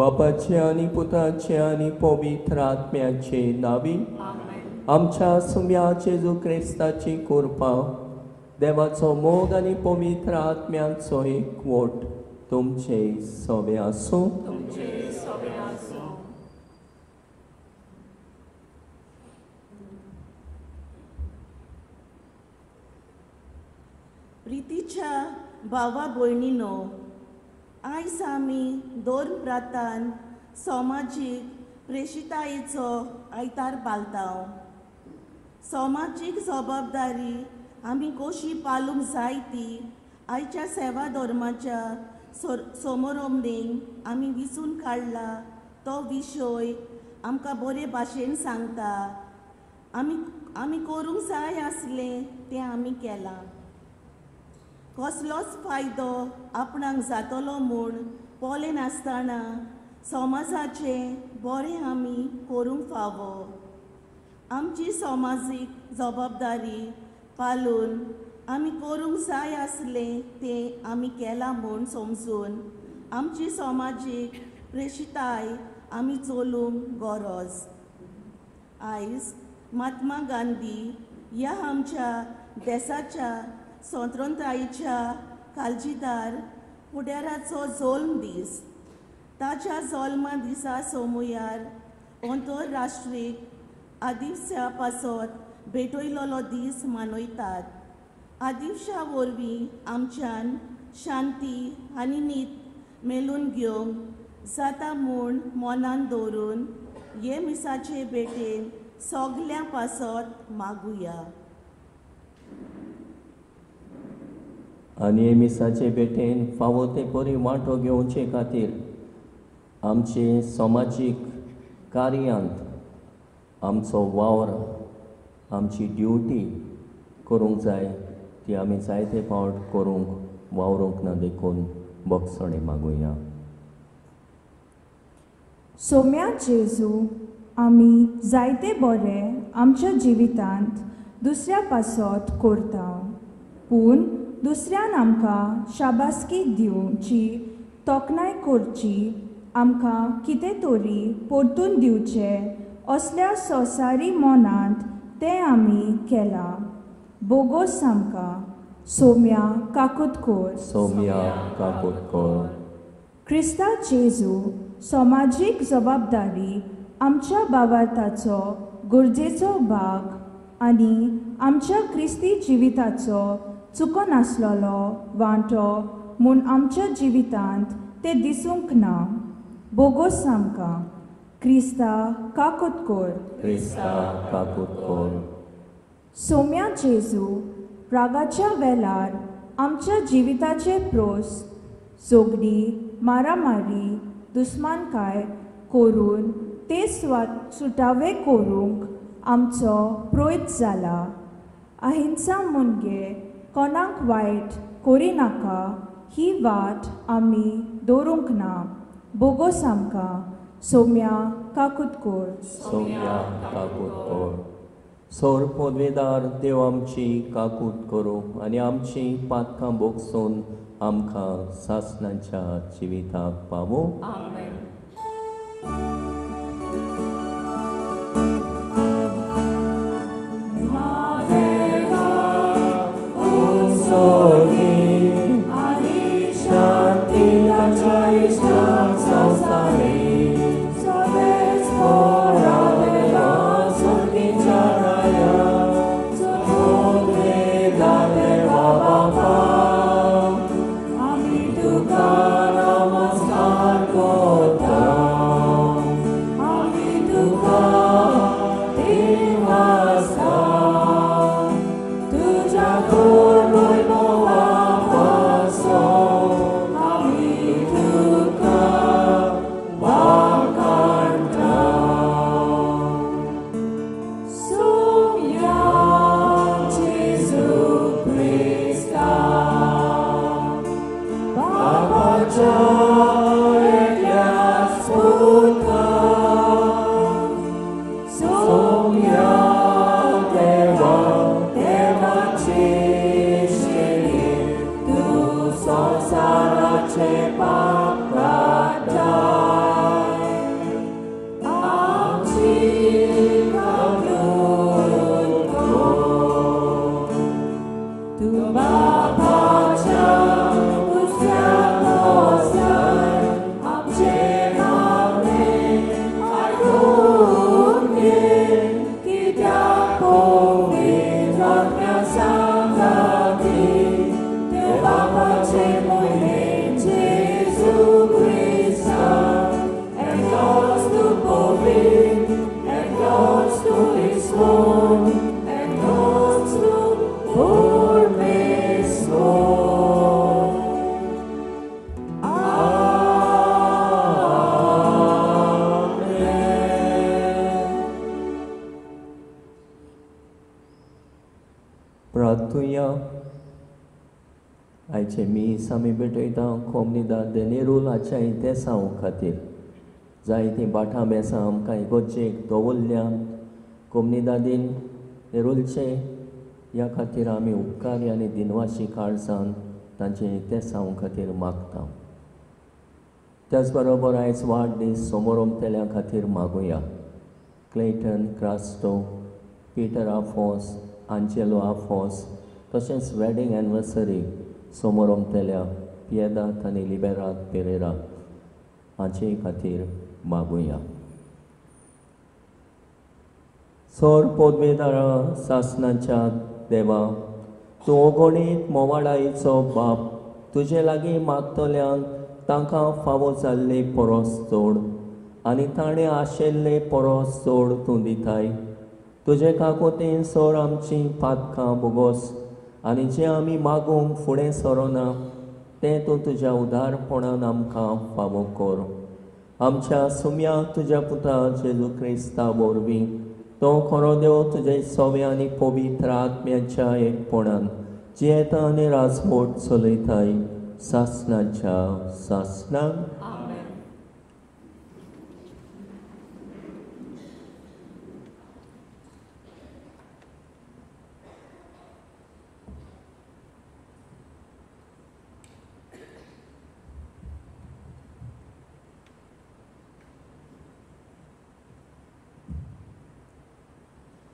बापाचे आनी पुताचे आनी पवित्र आत्म्याचे नावी आमच्या सुम्या जेजू क्रिस्ताची कृपा, देवाचो मोग आनी पवित्र आत्म्याचो एकवट तुमचे सवे आसूं. प्रितीच्या भावा भयणीनो, आयज आमी दोन प्रातान समाजीक प्रेशितायेचो आयतार पालता. समाजीक जबाबदारी आमी कशी पालूंक जाय ती आयच्या सेवा धर्माच्या समोरोमणेन आमी विसून काडला तो विशय आमकां बरे भाशेन सांगता. आमी आमी करूंक जाय आसलें तें आमी केलां. कसलोच फायदो आपणाक जातलो म्हूण पळयनासतना समाजाचें बरें आमी करूंक फावो. आमची समाजीक जबाबदारी पालून आमी करूंक जाय आसलें तें आमी केलां म्हूण समजून आमची समाजीक प्रेशिताय आमी चलूंक गरज. आयज महात्मा गांधी ह्या आमच्या देशाच्या स्वतंत्रतायेच्या काळजीदार फुडाराचो जल्म दीस. ताच्या जल्मा दिसा सोमुयार आंतरराष्ट्रीय आदिवसा पासत भेटयलेलो दीस मनयतात. आदिवशा वरवीं आमच्यान शांती आनी नीत मेळून घेवंक जाता म्हूण मनान दवरून हे मिसाचे भेटेन सगल्यां पासत मागुया. आनी मिसाचे भेटेन फावो ते परी वांटो घेवचे खातीर आमचे समाजीक कार्यांत आमचो वावर, आमची ड्युटी करूंक जाय ती आमी जायते फावट करूंक वावरूंक ना, देखून भोगसणे मागुया. सोम्या जेजू, आमी जायते बरें आमच्या जिवितांत दुसऱ्या पासत करता, पूण दुसऱ्यान आमकां शाबासकी दिवची, तोखणाय करची, आमकां कितें तरी परतून दिवचें असल्या संवसारी मनांत तें आमी केलां. बोगोस आमकां. सोम्या काकूत कर. सोम्या काकूत कर. क्रिस्ता जेजू, समाजीक जबाबदारी आमच्या बाबार्थाचो गरजेचो भाग आनी आमच्या क्रिस्ती जिविताचो चुकनासलेलो वांटो म्हूण आमच्या जिवितांत तें दिसूंक ना. बोगोस आमकां. क्रिस्ता काकूत कर. क्रिस्ता काकूत कर. सोम्या जेजू, रागाच्या वेळार आमच्या जिविताचे प्रोस झगडी, मारामारी, दुस्मानकाय करून ते सुटावे करूंक आमचो प्रयत्न जाला. अहिंसा म्हणजे कोणाक वायट करिनाका ही वाट आमी दवरूंक ना. बोगोस आमकां. सोम्या काकूत कर. सोम्या काकूत कर. सोर पदवेदार देव आमची काकूत करूं आनी आमची पातकां भोगसून आमकां सासणाच्या जिविताक पावूं. Lord, आयचे मीस आमी भेटयता कोमनिदाद दे नेरूल हाच्या इतेसांव खातीर. जायतीं बाठां बेसां आमकां इगोर्जेक दवरल्या कोमनिदादीन नेरुलचे, ह्या खातीर आमी उपकारी आनी दिनवाशी काळजान तांचे इतेसांव खातीर मागता. त्याच बरोबर आयज वाडदीस सोमोरमतेल्या खातीर मागुया. Clayton Crasto, Peter Afonso, Angelo Afonso, तशेंच वेडींग एनिवर्सरी सोमोरमतेल्या पियेदात आनी लिबेरात पेरेरा हांचे खातीर मागुया. सोर पोदवेदारा सासणाच्या देवा, तूं अगणीत मोवाळायेचो बाप, तुजे लागीं मागतल्यांक तांकां फावो जाल्ले परस चड आनी ताणें आशिल्ले परस चड तूं दिताय. तुजे काकोतेन सोर आमचीं पातकां बोगोस आनी जें आमी मागूंक फुडें सरोना तें तूं तुज्या उदारपणान आमकां फावो कर. आमच्या सुम्याक तुज्या पुता जेजू क्रिस्ता वरवीं तो खरो देव तुजे सवे आनी पवित्र आत्म्याच्या एकपणान जियेता आनी राजवट चलयताय सासणाच्या सासणाक.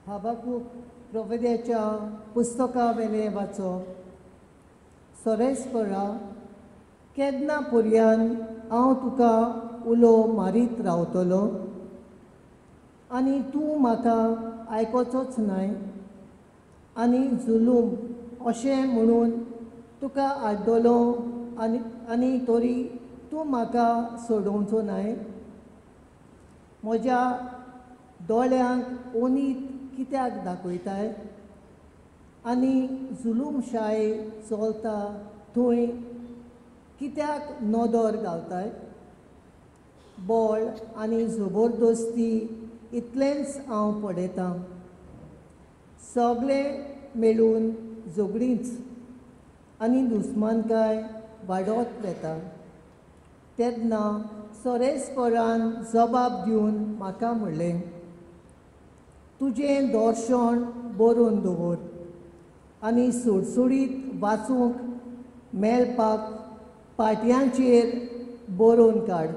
हाबाकूक प्रोफेद्याच्या पुस्तका वेलें वाचप. सोरेस्परा, केन्ना पर्यान हांव तुका उलो मारीत रावतलो आनी तूं म्हाका आयकोचोच न्हय आनी जुलूम अशें म्हणून तुका आड्डलो आनी आनी तरी तूं म्हाका सोडोवचो न्हय. म्हज्या दोळ्यांक ओनीत कित्याक दाखयताय आनी जुलूमशाय चलता थंय कित्याक नदर घालताय. बळ आनी जबरदस्ती इतलेंच हांव पळयतां, सगळें मेळून झगडींच आनी दुस्मानकाय वाडत वता. तेन्ना सोरेस्परान जबाब दिवन म्हाका म्हणलें, तुजें दर्शन बरोवन दवर आनी सुडसुडीत वाचूंक मेळपाक पाटयांचेर बरोवन काड.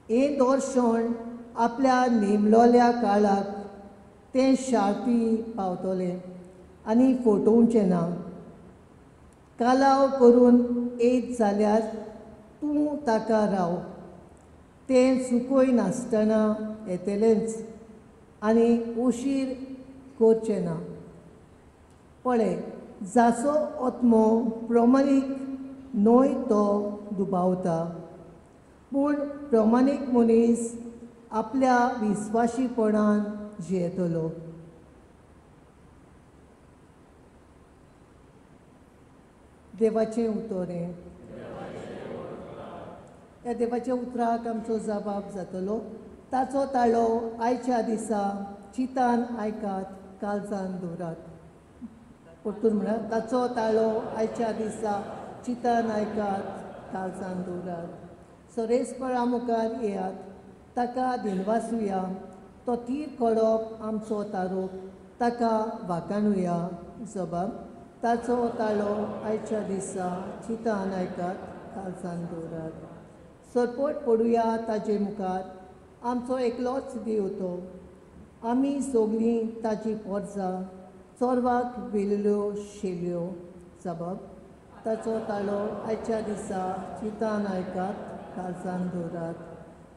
हें दर्शन आपल्या नेमलोल्या काळाक तें शार्ती पावतलें आनी फटोवचें ना. कालाव करून येत जाल्यार तूं ताका राव, तें चुकय नासतना येतलेंच आनी उशीर करचें ना. पळय, जाचो आत्मो प्रमाणीक न्हय तो दुबावता, पूण प्रमाणीक मनीस आपल्या विस्वाशीपणान जियेतलो. देवाचें उतर हें. ह्या देवाच्या उतराक आमचो जबाब जातलो. ताचो ताळो आयच्या दिसा चितान आयकात, काळजान दवरात. परतून म्हणा, ताचो ताळो आयच्या दिसा चितान आयकात, काळजान दवरात. सोरेस्परा मुखार येयात, ताका दिनवासुया. तो तीर कडप आमचो तारोप, ताका वाकाणुया. जबाब, ताचो ताळो आयच्या दिसा चितान आयकात, काळजान दवरात. सरपट पडुया ताजे मुखार, आमचो एकलोच देव तो. आमी सगळीं ताजी पोरजां, चोरवाक वेल्ल्यो शेल्यो. जबाब, ताचो ताळो आयच्या दिसा चितान आयकात, काळजान दवरात.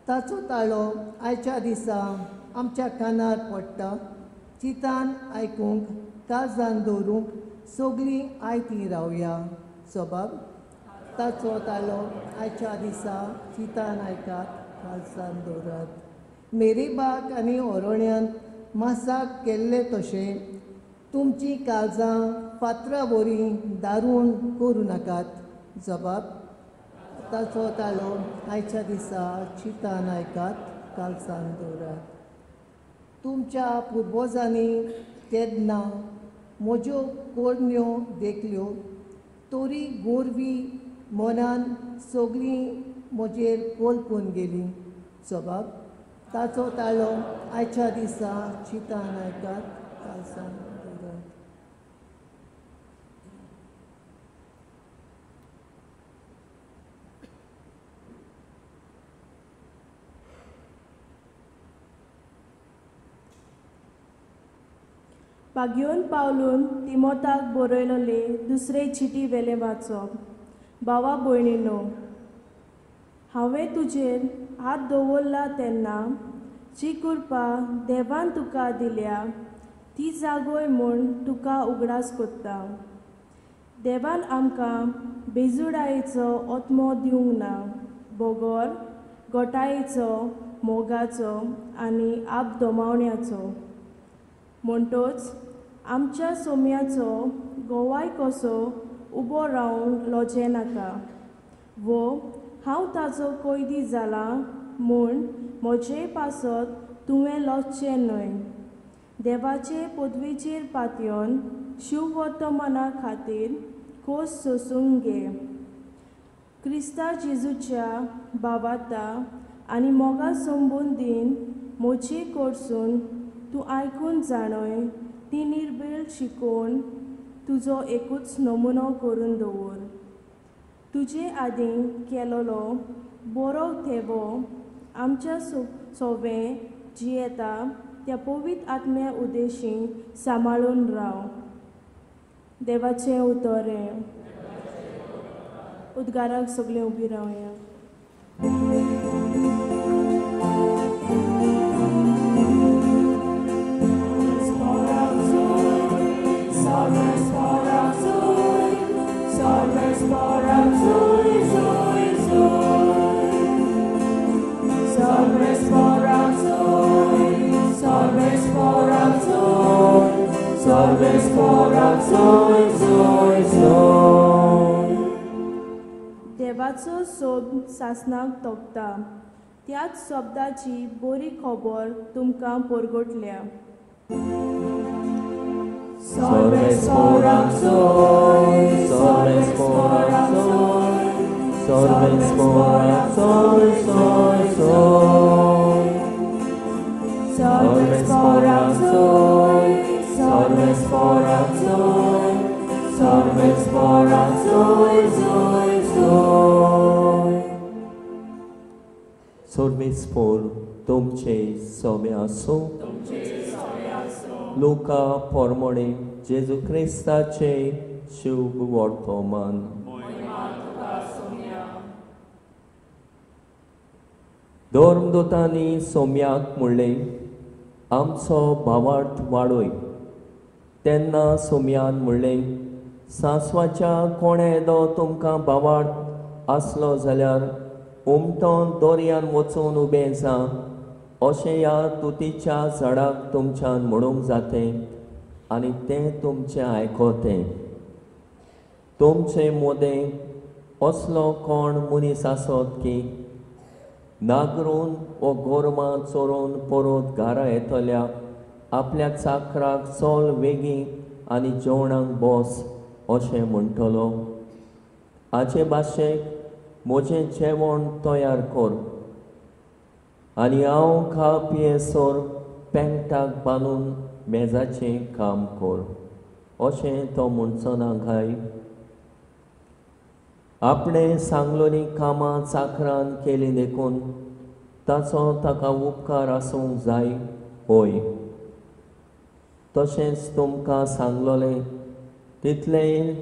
ताचो ताळो आयच्या दिसा आमच्या कानार पडटा, चितान आयकूंक काळजान दवरूंक सगळीं आयतीं रावया. जबाब, ताचो ताळो आयच्या दिसा चितान आयकात, काळजान दवरात. मेरीबाग आनी ओरोण्यांत मासाक केल्ले तशें तुमचीं काळजां फातरा वरी दारूण करूं नाकात. जबाब, ताचो ताळो आयच्या दिसा चितान आयकात, काळजान दवरात. तुमच्या पुर्वजांनी तेन्ना म्हज्यो कोरण्यो देखल्यो, तोरी गोरवी मनान सगळीं म्हजेर कोलपून गेली. जबाब ताचो ताळो आयच्या दिसा चिंतान आयकात कालसान दवरात. पागयोन पावलून तिमोताक बरयलले दुसरे चिटी वेलें वाचप. भावा भयणीनो, हांवें तुजेर हात दवरला तेन्ना जी कृपा देवान तुका दिल्या ती जागोय म्हूण तुका उगडास कोत्ता. देवान आमकां बेजुडायेचो आत्मो दिवंक ना, बगर गोटायेचो, मोगाचो आनी आप दमावण्याचो. म्हणटोच आमच्या सोम्याचो गोवाय कसो उबो रावंक लजें नाका वो हांव ताचो कैदी जालां म्हूण म्हजे पासत तुवें लजचें न्हय. देवाचे पदवेचेर पातयेवन शिववर्तमाना खातीर खोस सोसूंक घे. क्रिस्ता जेजूच्या भावार्ता आनी मोगा संबंदीन म्हजे कडसून तूं आयकून जाणय ती निर्बेळ शिकोवन तुजो एकूच नमुनो करून दवर. तुजे आदीं केलोलो बरो थेवो आमच्या सोवें जियेता त्या पवित्र आत्म्या उद्देशी सांबाळून राव. देवाचें उतर हें. उद्गाराक सगळें उबी रावया. देवाचो सोद सासणाक तोपता त्याच शब्दाची बरी खबर तुमकां परगटल्या. सर्वेस्पोर तुमचे सोमे आसूं. लुका पोरमोणे जेजू क्रिस्ताचे शुभ वर्तमान. धर्मदूतांनी सोम्याक म्हणलें, आमचो भावार्थ वाडय. तेन्ना सोम्यान म्हणलें, सांसवाच्या कोणे येदो तुमकां भावार्थ आसलो जाल्यार उमटोन दर्यान वचून उबें जा अशें ह्या तुतीच्या झाडाक तुमच्यान म्हणूंक जातें आनी तें तुमचें आयकतें. तुमचे मोदें असलो कोण मनीस आसत की नागरून वो गोरवां चोरून परत घरा येतल्या आपल्या चाकराक चल वेगीं आनी जेवणाक बस अशें म्हणटलो. हाचे भाशेक म्हजें जेवण तयार कर आनी हांव खा पियेसर पेंटाक बांदून मेजाचें काम कर अशें तो म्हणचो ना काय? आपणें सांगलोलीं कामां चाकरान केलीं देखून ताचो ताका उपकार आसूंक जाय. हय, तशेंच तुमकां सांगलोलें तितलेंय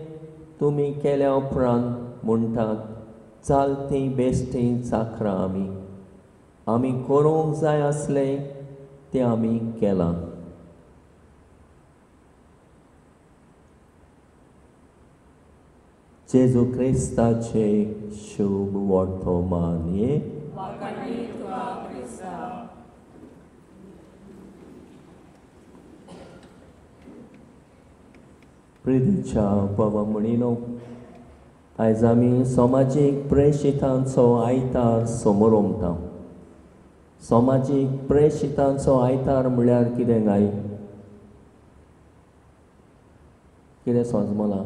तुमी केल्या उपरांत म्हणटात, चालती बेश्टी चाकरां आमी आमी करूंक जाय आसलें तें आमी केलां. जेजू क्रिस्ताचे शुभ वर्तमान. प्रितीच्या बाबा म्हणिनो, आयज आमी समाजीक प्रेशितांचो आयतार समोरमता. समाजीक प्रेशितांचो आयतार म्हळ्यार कितें गाय? कितें समजला?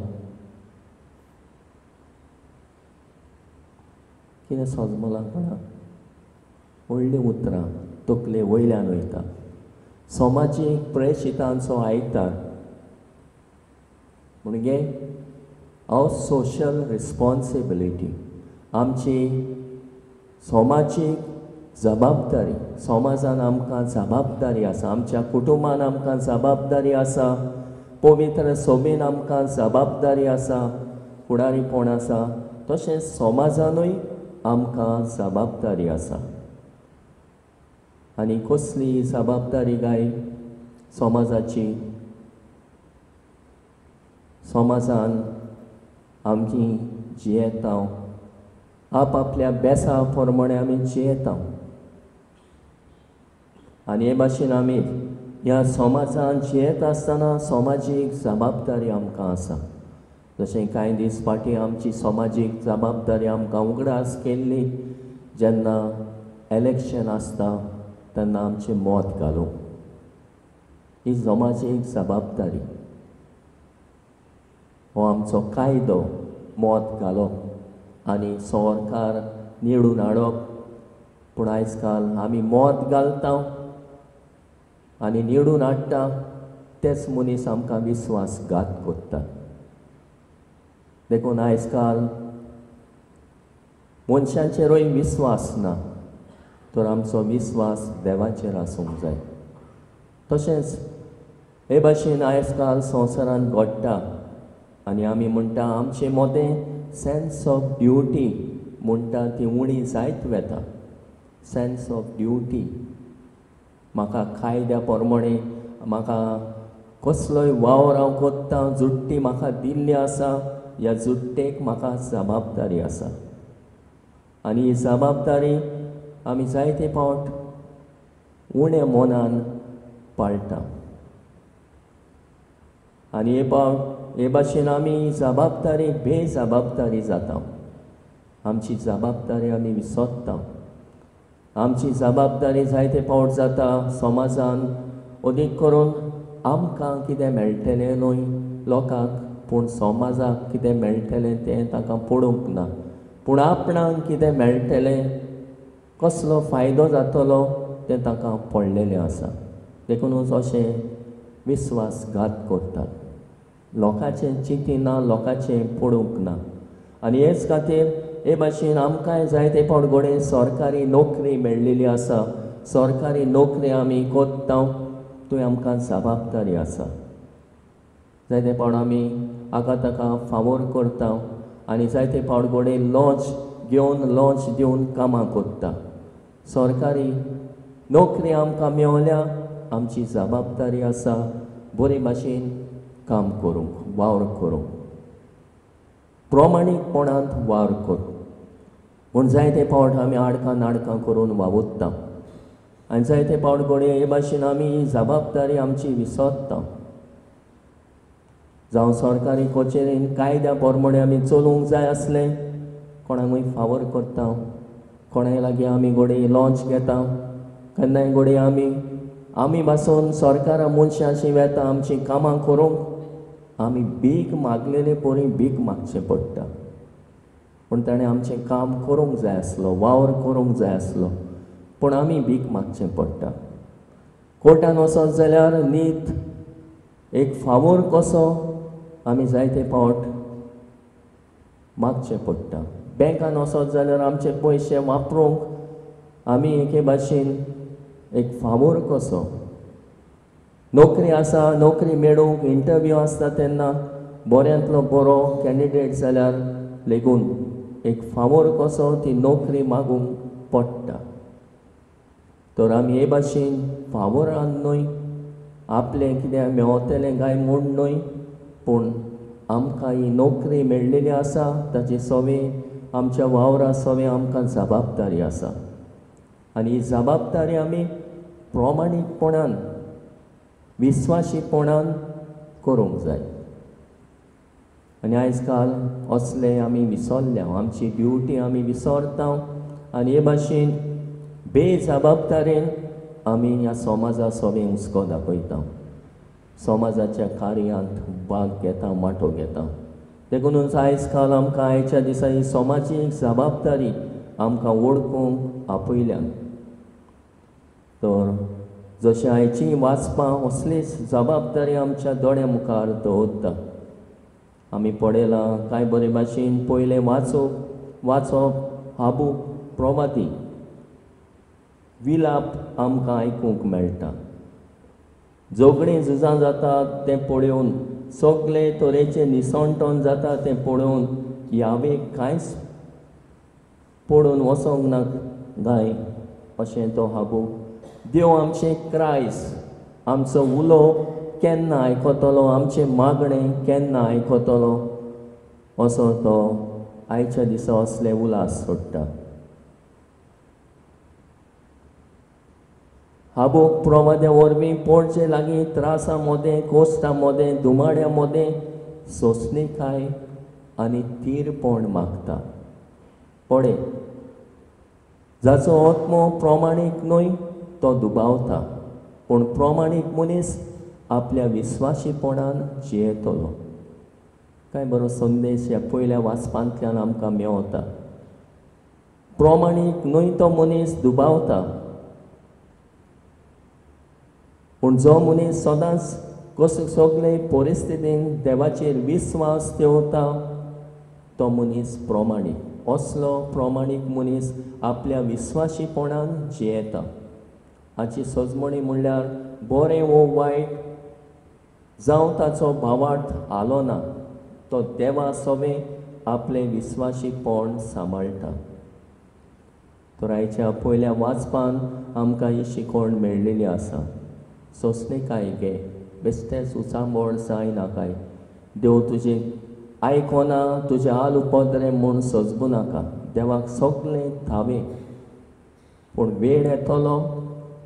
कितें सजमलां कोणा व्हडलीं उतरां तकले वयल्यान वयता. समाजीक प्रेशितांचो आयतार म्हणजे our social responsibility, आमची समाजीक जबाबदारी. समाजान आमकां जबाबदारी आसा, आमच्या कुटुंबान आमकां जबाबदारी आसा, पवित्र सभेन आमकां जबाबदारी आसा, फुडारीपण आसा, तशेंच समाजानूय आमकां जबाबदारी आसा. आनी कसली जबाबदारी काय समाजाची? समाजान आमची जियेता, आपआपल्या बेसा प्रमाणे आमी जियेता. आनी हे भाशेन आमी ह्या समाजान जियेता आसतना समाजीक जबाबदारी आमकां आसा. जशें कांय दीस फाटीं आमची समाजीक जबाबदारी आमकां उगडास केल्ली, जेन्ना इलेक्शन आसता तेन्ना आमचें मत घालूंक, ही समाजीक जबाबदारी. हो आमचो कायदो, मत घालप आनी सरकार निवडून हाडप. पूण आयज काल आमी मत घालता आनी निवडून हाडटा तेच मनीस आमकां विस्वासघात करता. देखून आयज काल मनशांचेरूय विस्वास ना, तर आमचो विस्वास देवाचेर आसूंक जाय. तशेंच हे भाशेन आयज काल संवसारांत घडटा आनी आमी म्हणटा आमचे मदें सेन्स ऑफ ड्युटी म्हणटा ती उणी जायत वता. सेन्स ऑफ ड्युटी, म्हाका कायद्या प्रमाणे म्हाका कसलोय वावर हांव कोत्ता, जुट्टी म्हाका दिल्ली आसा, ह्या जुट्टेक म्हाका जबाबदारी आसा. आनी ही जबाबदारी आमी जायते फावट उणे मनान पाळटा. आनी हे फावट हे भाशेन आमी जबाबदारी बेजबाबदारी जाता, आमची जबाबदारी आमी विसरता. आमची जबाबदारी जायते फावट जाता समाजान, अदीक करून आमकां कितें मेळटलें न्हय लोकांक, पूण समाजाक कितें मेळटलें तें तांकां पडूंक ना, पूण आपणाक कितें मेळटलें, कसलो फायदो जातलो तें तांकां पडलेलें आसा. देखूनच अशें विस्वासघात करतात, लोकांचें चिंतिना, लोकांचें पडूंक ना. आनी हेच खातीर हे भाशेन आमकांय जायते फावट घडये सरकारी नोकरी मेळ्ळेली आसा, सरकारी नोकरी आमी कोत्ता, थंय आमकां जबाबदारी आसा. जायते फावट आमी हाका ताका फावोर करता आनी जायते फावट घडये लॉन्च घेवन लॉन्च दिवन कामां कोत्ता. सरकारी नोकरी आमकां मेवल्या, आमची जबाबदारी आसा बरे भाशेन काम करूंक, वावर करूंक, प्रमाणीकपणांत वावर करूंक. पूण जायते फावट आमी आडकां नाडकां करून वावुरता आनी जायते फावट घडये हे भाशेन आमी जबाबदारी आमची विसरता. जावं सरकारी कचेरेन कायद्या प्रमाणे आमी चलूंक जाय आसलें, कोणाकूय फावर करता, कोणाय लागीं आमी घडये लॉन्च घेता, केन्नाय घडये आमी आमी बासून सरकारा मनशां वेता आमचीं कामां करूंक, आमी भीक मागलेले परी भीक मागचें पडटा. पूण ताणें आमचें काम करूंक जाय आसलो, वावर करूंक जाय आसलो, पूण आमी भीक मागचें पडटा. कोर्टान वचत जाल्यार नीत एक फावोर कसो आमी जायते फावट मागचें पडटा. बँकान वचत जाल्यार आमचे पयशे वापरूंक आमी एके भाशेन एक फावोर कसो. नोकरी आसा, नोकरी मेळूंक इंटरव्यू आसता तेन्ना बऱ्यांतलो बरो कॅन्डिडेट जाल्यार लेगून एक फावोर कसो ती नोकरी मागूंक पडटा. तर आमी हे भाशेन फावोरान न्हय, आपलें कितें मेवतलें काय म्हूण न्हय, पूण आमकां ही नोकरी मेळ्ळेली आसा ताची सवे आमच्या वावरा सवे आमकां जबाबदारी आसा. आनी ही जबाबदारी आमी प्रमाणीकपणान, विस्वाशीपणान करूंक जाय. आनी आयज काल असले आमी विसरल्या, आमची ड्युटी आमी विसरता आनी हे भाशेन बेजबाबदारेन आमी ह्या समाजा सवे हुस्को दाखयता, समाजाच्या कार्यांत भाग घेता, वांटो घेता. देखूनच आयज काल आमकां आयच्या दिसा ही समाजीक जबाबदारी आमकां वळखूंक आपयल्यान. तर जशें आयची वाचपां असलीच जबाबदारी आमच्या दोळ्या मुखार दवरता. आमी पळयलां कांय बरे भाशेन पयलें वाचप हाबू प्रवादी विलाप आमकां आयकूंक मेळटा. झगडीं झुजां जातात तें पळोवन, सगळे तरेचे निसणटण जाता तें पळोवन ह्यावे कांयच पडून वचोंक ना गाय अशें तो हाबू. देव आमचें क्रायस्ट आमचो उलो केन्ना आयकतलो, आमचें मागणें केन्ना आयकतलो असो तो आयच्या दिसा असले उलास सोडटा. हाबूक प्रवाद्या वरवीं पोडचे लागीं त्रासा मदें, कोश्टा मदें, दुमाड्या मदें सोंसणीकाय आनी थीरपण मागता. पळय, जाचो आत्मो प्रमाणीक न्हय तो दुबावता, पूण प्रमाणीक मनीस आपल्या विस्वाशीपणान जियेतलो. कांय बरो संदेश ह्या पयल्या वाचपांतल्यान आमकां मेवता. प्रमाणीक न्हय तो मनीस दुबावता, पूण जो मनीस सदांच कसो सगळे परिस्थितीन देवाचेर विस्वास दवरता तो मनीस प्रमाणीक. असलो प्रमाणीक मनीस आपल्या विस्वाशीपणान जियेता. हाची सजमणी म्हणल्यार बरें वो वायट जावं ताचो भावार्थ आलो ना, तो देवा सवें आपलें विस्वाशीपण सांबाळटा. तर आयच्या पयल्या वाचपान आमकां ही शिकवण मेळ्ळेली आसा. सोंसणीकाय घे, बेश्टेंच उचांबळ जायनाकाय. देव तुजें आयकना, तुजें हाल उपद्रे म्हूण सजबू नाका. देवाक सगळें थावें, पूण वेळ येतलो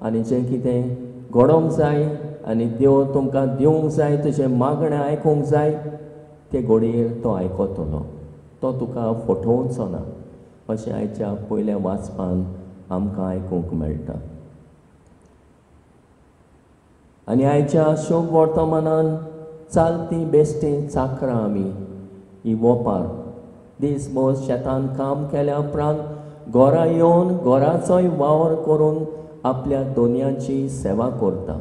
आनी जें कितें घडोवंक जाय आनी देव तुमकां दिवंक जाय, तुजें मागणें आयकूंक जाय, ते घडयेर तो आयकतलो, तो तुका फटोवचो ना अशें आयच्या पयल्या वाचपान आमकां आयकूंक मेळटा. आनी आयच्या शोभ वर्तमानान चालती बेश्टी चाकरां आमी ही वोपार दीसभर शेतान काम केल्या उपरांत घरा येवन घराचोय वावर करून आपल्या दोनयांची सेवा करता.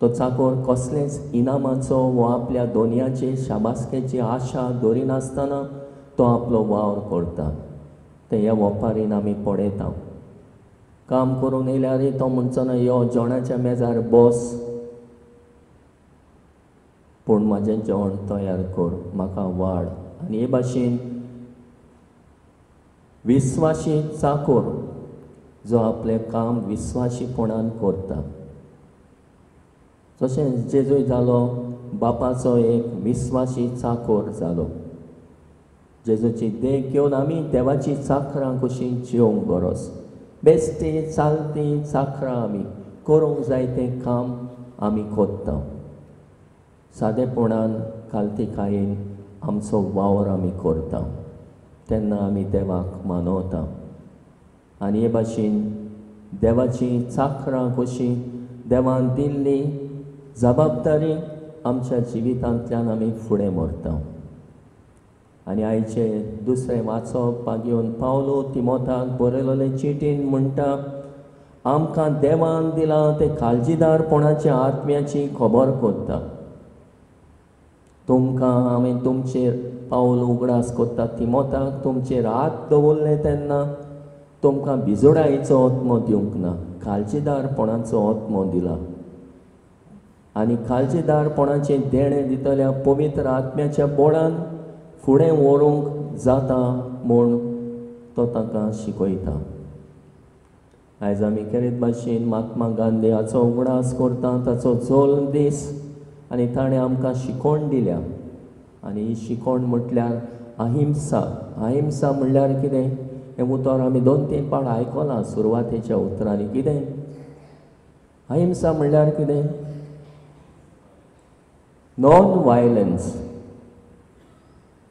तो चाकोर कसलेच इनामाचो वो आपल्या दोनयाचे शाबासकेची आशा दवरिनासतना तो आपलो वावर करता. ते ह्या वोपारीन आमी पळयता. काम करून येयल्यार तो म्हणचो ना यो जेवणाच्या मेजार बस, पूण म्हाजें जेवण तयार कर, म्हाका वाड. आनी हे भाशेन विस्वाशी चाकोर जो आपलें काम विस्वाशीपणान करता. तशेंच जेजूय जालो बापाचो एक विस्वाशी चाकोर जालो. जेजूची देख घेवन आमी देवाची चाकरां कशी जिवंक गरज. बेश्टी चालती चाकरां आमी करूंक जाय तें काम आमी करता. सादेपणान कालतिकायेन आमचो वावर आमी करता तेन्ना आमी देवाक मानवता. आनी हे भाशेन देवाची चाकरां कशी देवान दिल्ली जबाबदारी आमच्या जिवितांतल्यान आमी फुडें व्हरता. आनी आयचे दुसरें वाचप पागेवन पावलो तिमोताक बरयलेले चिटीन म्हणटा, आमकां देवान दिलां तें काळजीदारपणाच्या आत्म्याची खबर करता. तुमकां हांवें तुमचेर पावल उगडास करता तिमोताक, तुमचेर हात दवरले तेन्ना तुमकां भिजोडायेचो आत्मो दिवंक ना, काळजीदारपणाचो आत्मो दिला. आनी काळजीदारपणाचें देणें दितल्या पवित्र आत्म्याच्या बोळान फुडें व्हरूंक जाता म्हूण तो तांकां शिकयता. आयज आमी केरीत भाशेन महात्मा गांधी हाचो उगडास करता, ताचो जल्म दीस, आनी ताणें आमकां शिकवण दिल्या. आनी ही शिकवण म्हटल्यार अहिंसा. अहिंसा म्हणल्यार कितें हें उतर आमी 2-3 पाट आयकलां सुरवातेच्या उतरांनी. कितें अहिंसा म्हणल्यार कितें? Non violence.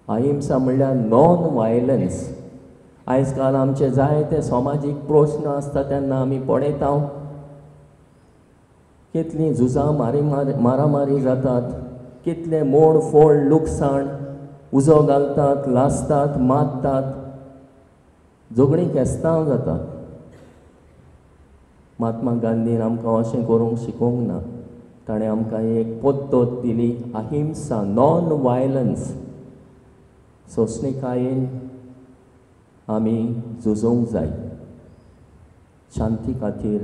अहिंसा म्हणल्यार नॉन वायलन्स. आयज काल आमचे जायते समाजीक प्रस्न आसता तेन्ना आमी पळयता कितलीं झुजां मारामारी जातात, कितले मोड फोड लुकसाण, उजो घालतात, लासतात, मारतात. झगडीं केस्तांव जाता. महात्मा गांधीन आमकां अशें करूंक शिकोवंक ना. ताणें आमकां एक पद्दत दिली, अहिंसा, नॉन वायलन्स. सोंसणीकायेन आमी झुजूंक जाय शांती खातीर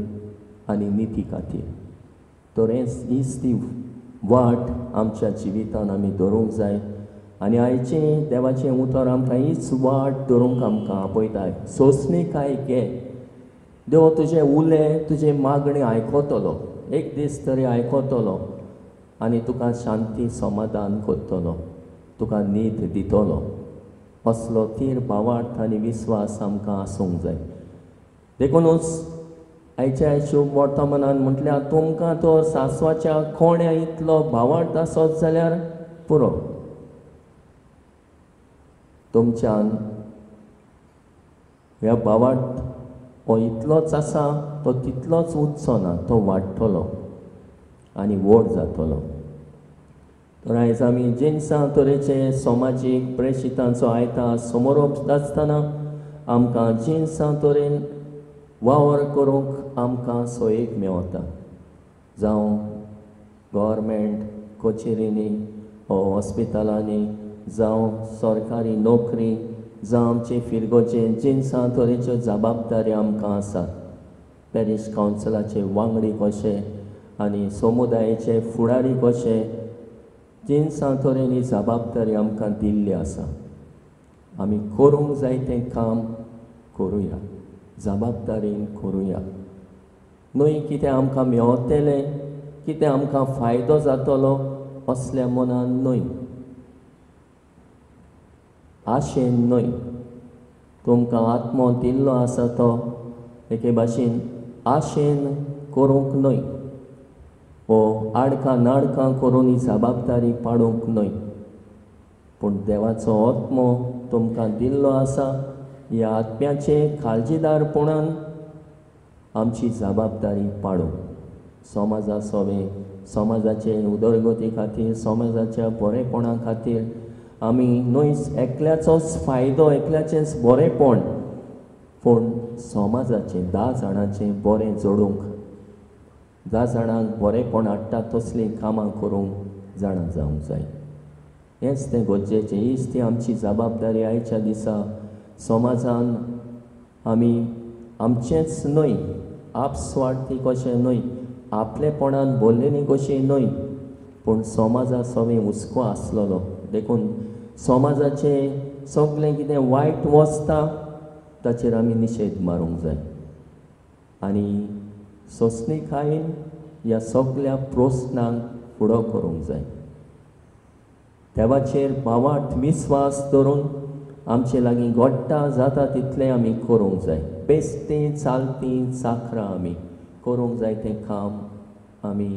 आनी निती खातीर. तर हीच ती वाट आमच्या जिवितान आमी धरूंक जाय. आनी आयचें देवाचें उतर आमकां हीच वाट धरूंक आमकां आपयताय. सोंसणीकाय घे, देव तुजें उले तुजें मागणें आयकतलो, एक दीस तरी आयकतलो आनी तुका शांती समाधान करतलो, तुका नीत दितलो. असलो थीर भावार्थ आनी विस्वास आमकां आसूंक जाय. देखुनूच आयच्या शुभ वर्तमानान म्हटल्यार तुमकां तो सासवाच्या कोण्या इतलो भावार्थ आसत जाल्यार पुरो. तुमच्यान ह्या भावार्थ हो इतलोच आसा तो तितलोच उरचो ना, तो वाडटलो आनी व्हड जातलो. तर आयज आमी जिनसां तरेचे समाजीक प्रेशितांचो आयता समोरोप आसतना आमकां जिनसां तरेन वावर करूंक आमकां सोयीक मेवता. जावं गव्हर्मेंट कचेरींनी वो हॉस्पिटलांनी, जावं सरकारी नोकरी, जावं आमचे फिरगोचे जिनसां तरेच्यो जबाबदारी आमकां आसात. पॅरीश कावन्सिलाचे वांगडी कशे आनी समुदायाचे फुडारी कशे जिनसां तरेन ही जबाबदारी आमकां दिल्ली आसा. आमी करूंक जाय तें काम करुया, जबाबदारीन करुया. न्हय कितें आमकां मेवतलें, कितें आमकां फायदो जातलो असल्या मनान न्हय, आशेन न्हय. तुमकां आत्मो दिल्लो आसा तो एके भाशेन आशेन करूंक न्हय, वो आडकां नाडकां करून ही जबाबदारी पाडूंक न्हय. पूण देवाचो आत्मो तुमकां दिल्लो आसा, ह्या आत्म्याचे काळजीदारपणान आमची जबाबदारी पाडूंक, समाजा सोवे, समाजाचे उदरगती खातीर, समाजाच्या बरेपणा खातीर आमी न्हय एकल्याचोच फायदो, एकल्याचेंच बरेपण, पूण समाजाचें 10 जाणांचें बरें जोडूंक, 10 जाणांक बरेपण हाडटा तसलीं कामां करूंक जाणा जावंक जाय. हेंच तें गरजेचें, हीच ती आमची जबाबदारी. आयच्या दिसा समाजान आमी आमचेंच न्हय, आपस्वार्थी कशें न्हय, आपलेपणान भरलेली कशी न्हय, पूण समाजा सवें हुस्को आसलेलो. देखून समाजाचें सगळें कितें वायट वचता ताचेर आमी निशेध मारूंक जाय आनी सोंसणीकायेन ह्या सगळ्या प्रस्नांक फुडो करूंक जाय. देवाचेर भावार्थ विस्वास धरून आमचे लागीं घडटा जाता तितलें आमी करूंक जाय. बेश्टें चालतीं चाकरां आमी करूंक जाय तें काम आमी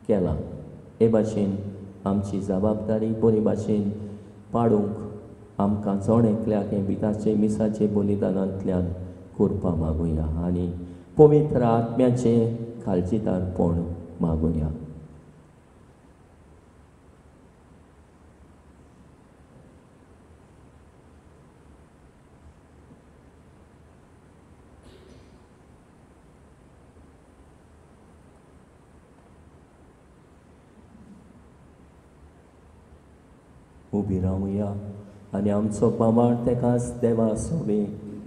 केलां. हे भाशेन आमची जबाबदारी बरे भाशेन पाडूंक आमकां जण एकल्याक हें बिताचे मिसाचे बलिदानांतल्यान करपा मागुया आनी पवित्र आत्म्याचें काळजीदारपण मागुया. उबी रावया आनी आमचो बाबार तेकाच देवा सोबे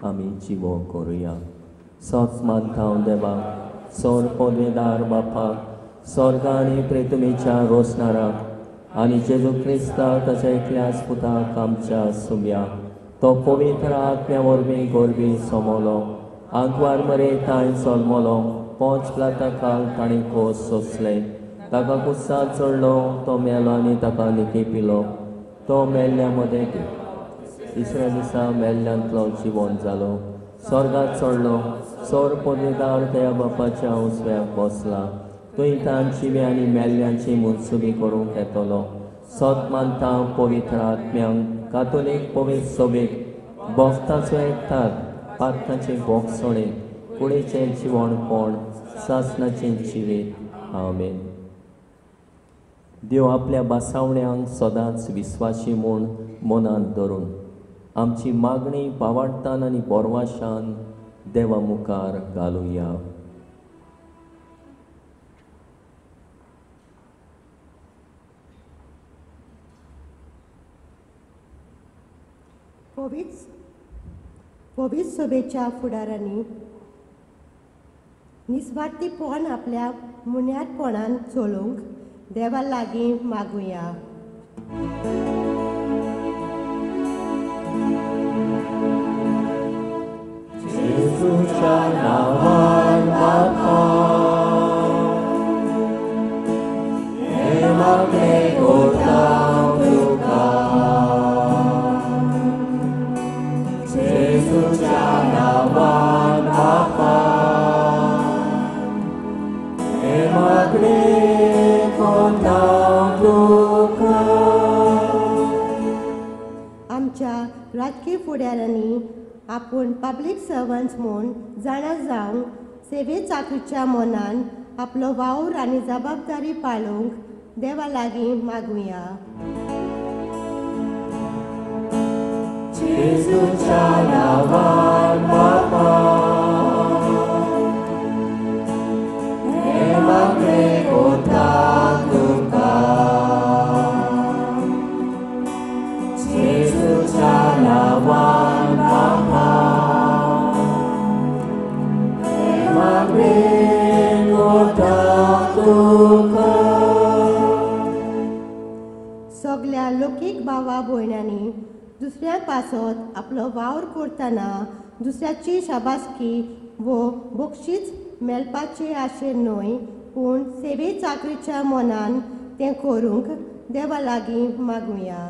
आमी जिवो करुया. सच मानता देवा, सोर पदवेदार बापाक, स्वर्ग आनी प्रेतुमेच्या रोसणाराक आनी जेजू क्रिस्ताक ताच्या एकल्याच पुताक आमच्या सुम्या, तो पवित्र आत्म्या वरवीं गोरवी सोमलो, आंकवार मरे तांय जल्मलो, पोंच प्लाता काल ताणें खोस सोंसले, ताका कुसाद चडलो, तो मेलो आनी ताका निकेपिलो, तो मेल्ल्या मदें तिसऱ्या दिसा मेल्ल्यांतलो जिवन जालो, स्वर्गात चडलो, सोर पदवेदार त्या बापाच्या उजव्याक बसला, थंय तांची आनी मेल्ल्यांची मनसुबी करूंक येतलो. सत मानता पवित्र आत्म्यांक, कातोलीक पवित्र सोबीक, भक्ताचो एकठार, पात्राचें भोगसणें, कुडीचें जिवणपण, सासणाचें जिवीत. आमेन. देव आपल्या बासावण्यांक सदांच विस्वाशी म्हूण मनांत धरून आमची मागणी पावाडतान आनी बोरवाशान देवा मुखार घालुया. पवित्र सभेच्या फुडारांनी निस्वार्थीपण आपल्या मुन्यादपणान चलोवंक देवा लागीं मागुया. जेजूच्या नांवान बापा हें मागणें करता तुका, जेजूच्या नांवान बापा हें मागणें करता तुका. आमच्या राजकीय फुडारांनी आपूण पब्लीक सर्वंट्स म्हूण जाणा जावंक सेवे चाकरीच्या मनान आपलो वावर आनी जबाबदारी पाळूंक देवा लागीं मागुया. जेजूच्या नांवान बापा हें मागणें करता तुका, जेजूच्या नांवान बापा हें मागणें करता तुका. सगल्या लोकीक भावा भयणांनी दुसऱ्या पासत आपलो वावर करतना दुसऱ्याची शाबासकी वो बक्षीस मेळपाचें आशेन न्हय, पूण सेवे चाकरीच्या मनान तें करूंक देवा लागीं मागुया.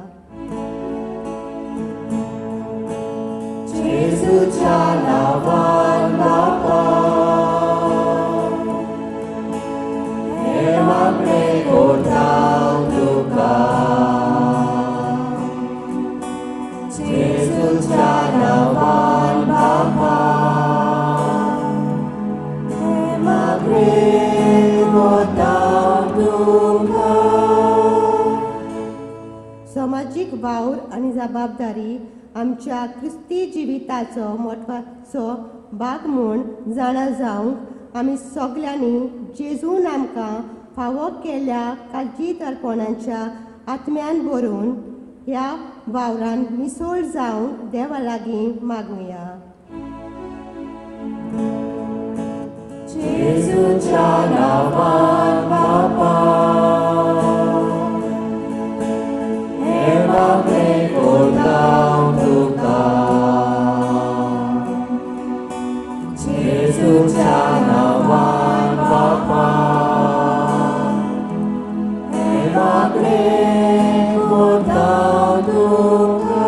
जेजूच्या नांवान बापा हें मागणें करता तुका, जेजूच्या नांवान बापा हें मागणें करता तुका. समाजीक वावर आनी जबाबदारी आमच्या क्रिस्ती जिविताचो म्हत्वाचो भाग म्हूण जाणा जावंक आमी सगल्यांनी जेजून आमकां फावो केल्ल्या काळजी दर्पणाच्या आत्म्यान भरून ह्या वावरान मिसळ जावंक देवा लागीं मागुया. जेजूच्या नांवान बापा हें मागणें करता तुका, जेजूच्या नांवान बापा हें मागणें करता तुका.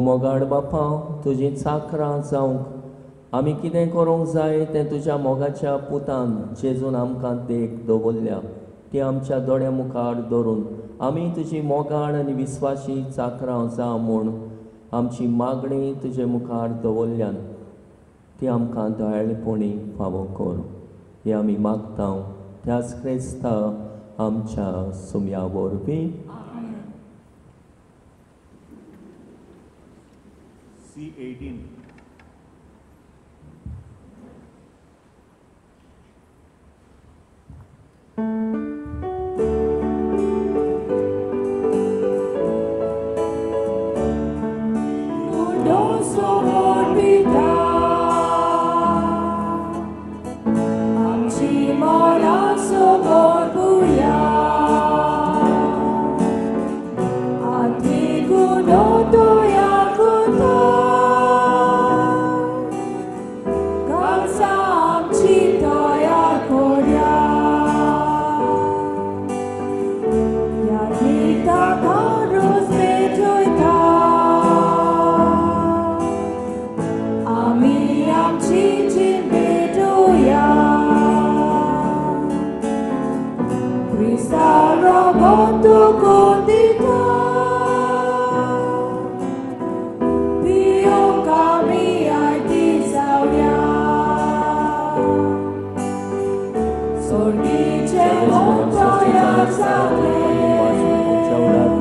मोगाड बापा, तुजी चाकरां जावंक आमी कितें करूंक जाय तें तुज्या मोगाच्या पुतान जेजून आमकां देख दवरल्या, ती आमच्या दोळ्या मुखार दवरून आमी तुजी मोगाळ आनी विस्वाशी चाकरां जावं म्हूण आमची मागणी तुजे मुखार दवरल्यान ती आमकां दयाळपणी फावो कर. हें आमी मागता त्याच क्रिस्ता आमच्या सुम्या वरवीं. C18. आमच्या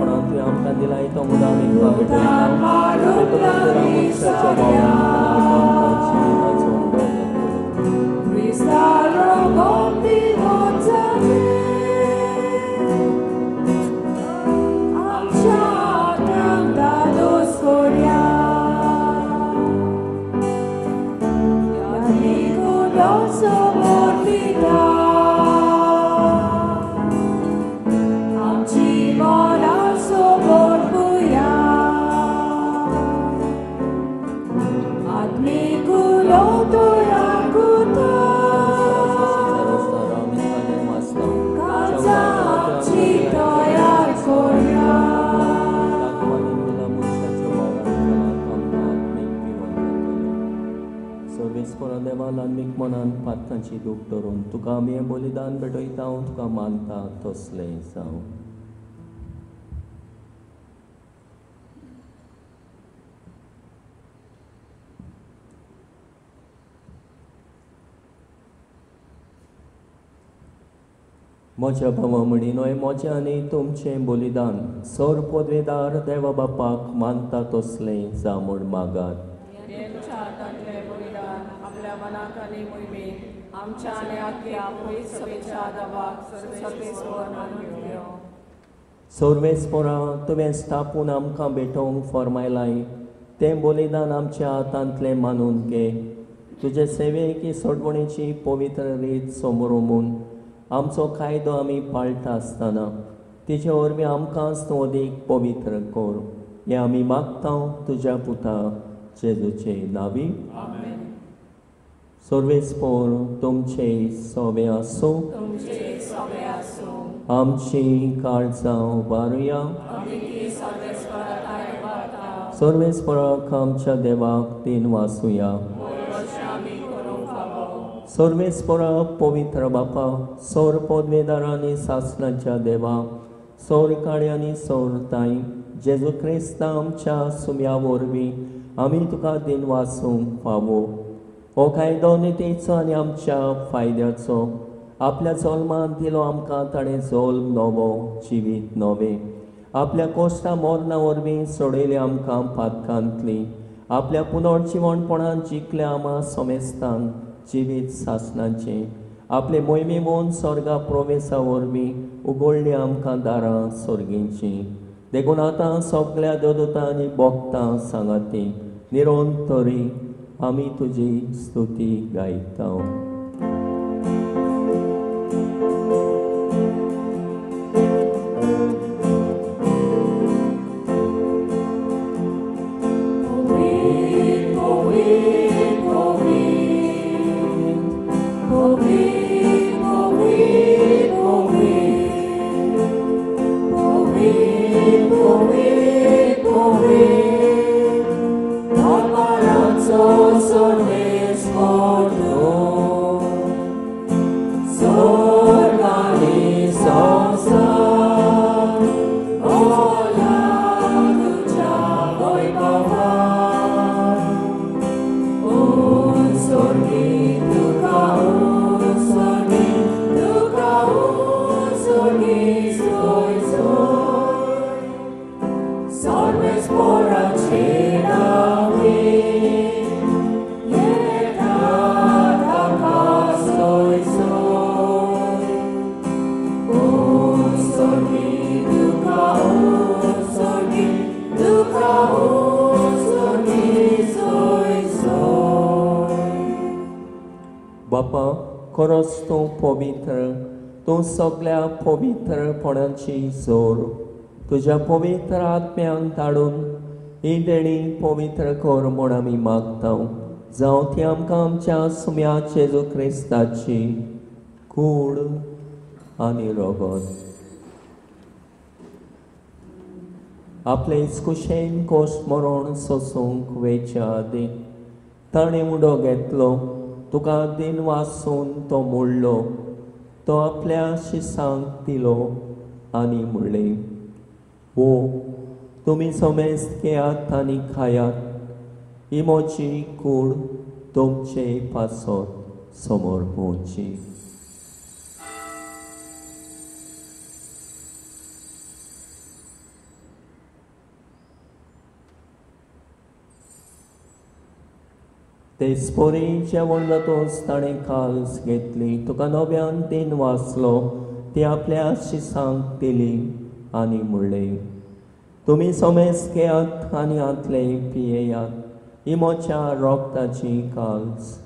देवा, ल्हानवीक मनान पातकांची दूख धरून तुका आमी हें बलिदान भेटयता, तुका मानता तसलें जावं. म्हज्या भावा म्हणीन न्हय म्हजें आनी तुमचें बलिदान सर पदवेदार देवा बापाक मानता तसलें जावं म्हूण मागात. सर्वेस्पोरा तुवें स्थापून आमकां भेटोवंक फर्मायलाय तें बलिदान आमच्या हातांतलें मानून घे. तुजे सेवेक ही सोडवणेची पवित्र रीत समोर आमचो कायदो आमी पाळटा आसतना तिचे वरवीं आमकांच तूं अदीक पवित्र कर. हें आमी मागता तुज्या पुता जेजूचे नांवी. सर्वेस्पोर तुमचे सोबे आसूं. आमची काळजां वारुया. सर्वेस्पोराक आमच्या देवाक तीन वासुया. सर्वेस्पोरा पवित्र बापा, सौर पदवेदार आनी सासणाच्या देवा, सौर काळे आनी सौर ताई जेजू क्रिस्ता आमच्या सुम्या वरवीं आमी तुका दिन वासूंक फावो. हो कायदो नितीचो आनी आमच्या फायद्याचो आपल्या जल्मान दिलो आमकां ताणें जल्म नवो जिवीत नवें. आपल्या कोश्टा मरणा वरवीं सोडयले आमकां पातकांतली. आपल्या पुनर्जिवणपणान जिखले आमा समेस्तांक जिवीत सासणाचें. आपले मोहिमे म्हूण स्वर्गा प्रवेसा वरवीं उगडली आमकां दारां सर्गींचीं. देखून आतां सगळ्या देवदूतां आनी भक्तां सांगाती निरंतरी आमी तुजी स्तुती गायता. बापा, खरोच तूं पवित्र, तूं सगळ्या पवित्रपणाची जोर. तुज्या पवित्र आत्म्यांक धाडून ही देणी पवित्र कर म्हूण आमी मागता. जावं ती आमकां आमच्या सुम्या जेजू क्रिस्ताची कूड आनी रगत. आपले इस्कुशेन कोश मरण सोसूंक वेच्या आदीं ताणें उडो घेतलो, तुका दिन वासून तो मोडलो, तो आपल्या शिसांक दिलो आनी म्हणलें, वो तुमी समेस्त घेयात आनी खायात, ही म्हजी कूड तुमचे पासत समोर पोवची. तेचपरी जेवण जातच ताणें काल्स घेतली, तुका नव्यान तीन वाचलो, ती आपल्या शिसांक दिली आनी म्हणलें, तुमी समेस्त घेयात आनी हांतले पियेयात, ही म्हज्या रोगताची काल्स,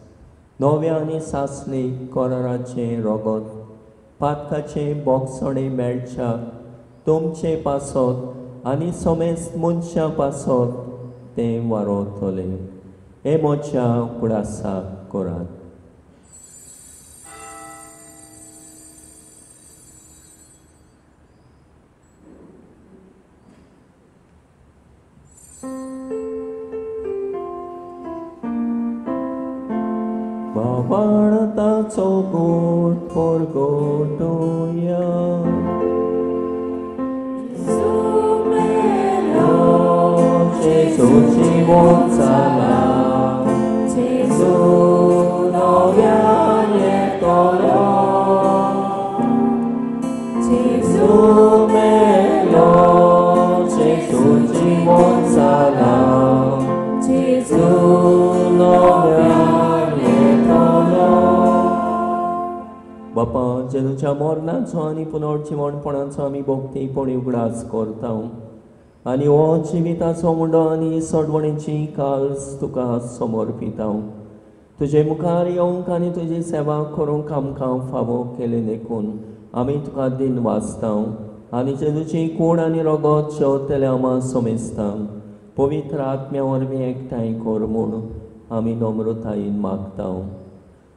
नव्या आनी सासणी कराराचें रोगत, पातकाचें बोगसणें मेळच्या तुमचे पासत आनी समेस्त मनशां पासत तें वारोतलें. हे म्हज्या कुडासाक करात. भावार्थाचो गोड परगटुया. जेजू जिवंत जाला, जेजू नव्यान येतलो, जेजू मेलो, जेजू जिवंत जाला, जेजू नव्यान येतलो. बापा, जेजूच्या मरणाचो आनी पुनर्जिवणपणाचो आमी भक्तीपणी उगडास करता आनी हो जिविताचो मुंडो आनी सोडवणेची काल्स तुका समर्पिता. तुजे मुखार येवंक आनी तुजी सेवा करूंक आमकां फावो केले देखून आमी तुका दिन वाचता आनी जेजूची कूड आनी रगत शेवतले आमा समेजता. पवित्र आत्म्या वरवीं एकठांय कर म्हूण आमी नम्रतायेन मागता.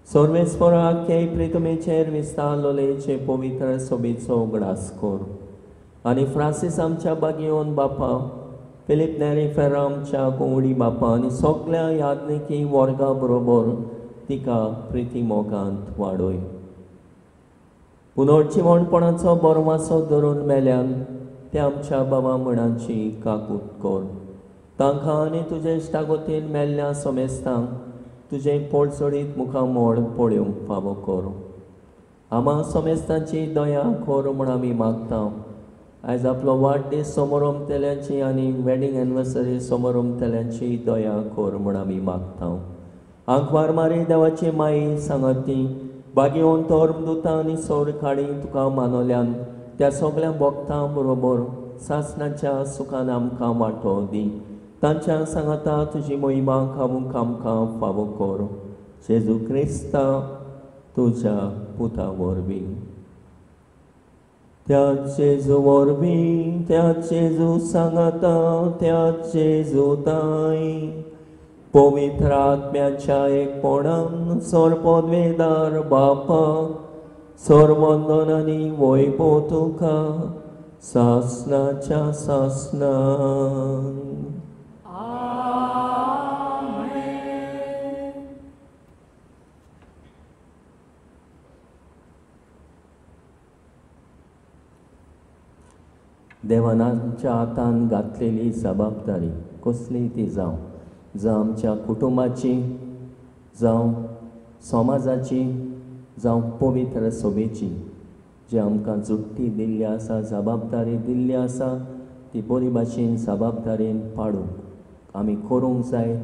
सर्वेस्पराक प्रितमेचेर विस्तारलोलेचे पवित्र सोबेचो उगडास कर आनी फ्रांसीस आमच्या बागेवन बापा, फिलीप नेरी फेर्रा आमच्या कोंगडी बापा आनी सगळ्या याज्ञिकी वर्गा बरोबर तिका प्रिती मोगांत वाडय. पुनर्जिवणपणाचो बरवासो धरून मेल्यान ते आमच्या बाबा म्हणाची काकूत कर. तांकां आनी तुजे इश्टागोतीन मेल्ल्या समेस्तांक तुजें पोळचडीत मुखामोळ पळोवंक फावो कर. आमा समेस्तांची दया कर म्हूण आमी मागता. आयज आपलो वाडदीस समोरमतल्यांची आनी वेडींग एनिवर्सरी समोरमतल्यांची दया कर म्हूण आमी मागता. आंकवार मारी देवाची माई सांगती बागेवन धर्मदुतां आनी सौर काडी तुका मानवल्यान त्या सगळ्या भक्तां बरोबर सासणाच्या सुखान आमकां वांटो दी. तांच्या सांगाता तुजी मोहिमा खावूंक आमकां फावो कर. जेजू क्रिस्ता तुज्या पुता वरवीं. त्या जेजू वरवीं, त्या जेजू सांगाता, त्या जेजू ताई पवित्र आत्म्याच्या एकपणान सर्वपदवेदार बापा सर्वंदन आनी वैभव तुका सासणाच्या सासणान. देवान आमच्या हातान घातलेली जबाबदारी कसली ती जावं, जावं आमच्या कुटुंबाची, जावं समाजाची, जावं पवित्र सभेची, जी आमकां जुट्टी दिल्ली आसा, जबाबदारी दिल्ली आसा, ती बरी भाशेन जबाबदारेन पाडूंक आमी करूंक जाय.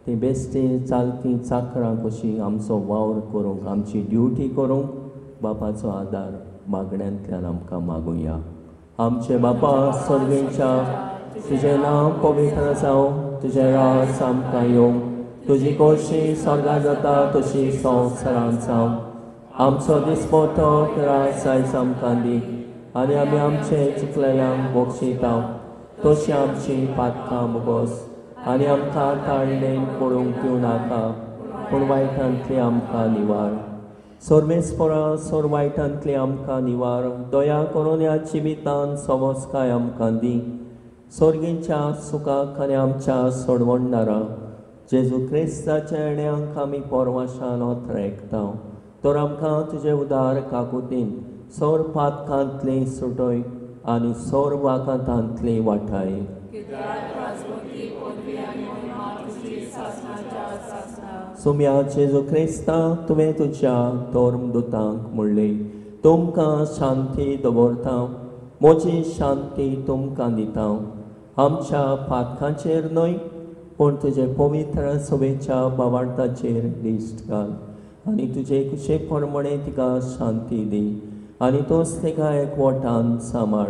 ती बेश्टी चालती चाकरां कशी आमचो वावर करूंक, आमची ड्युटी करूंक बापाचो आदार मागण्यांतल्यान आमकां मागुया. आमचे बापा सर्गेच्या, तुजें नांव पवित्र जावं, तुजें राज आमकां येवं, तुजी खोशी स्वर्गा जाता तशी संवसारांत जावं. आमचो दिसपटो राज आयज आमकां दी आनी आमी आमचे चुकलेल्यांक बक्षिता तशी आमची पातकां मुगोस आनी आमकां ताळणेन पडूंक दिवं नाका, पूण वायटांतली आमकां निवार. सर्वेस्परा सोर वायटांतली आमकां निवार. दया करून ह्या जिवितान सवस्काय आमकां दी. सर्गीच्या सुखाक आनी आमच्या सोडवणदारा जेजू क्रिस्ताच्या येण्यांक आमी परवाशान ओतरेकता. तर आमकां तुजे उदार काकुतीन सोर पातकांतली सुटय आनी सोर वाकांतांतली वाठाय. सोम्या जेजू क्रिस्ता, तुवें तुज्या धर्मदुतांक म्हणलें, तुमकां शांती दवरता, म्हजी शांती तुमकां दिता. आमच्या पातकांचेर न्हय पूण तुजे पवित्र सभेच्या भावार्थाचेर दिश्ट घाल आनी तुजे कुशे प्रमाणे तिका शांती दी आनी तोच तिका एकवटान सांबाळ,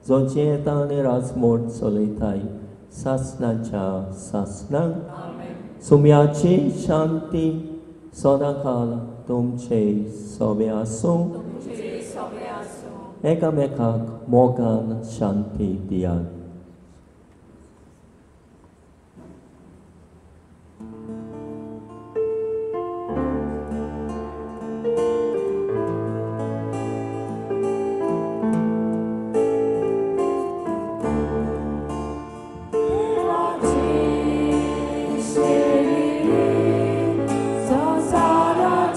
जो जियेता आनी राजमोट चलयताय सासणाच्या सासणाक. सुम्याची शांती सदांकाल तुमचे सोबे आसूं. एकामेकाक मोगान शांती दियात. Sara.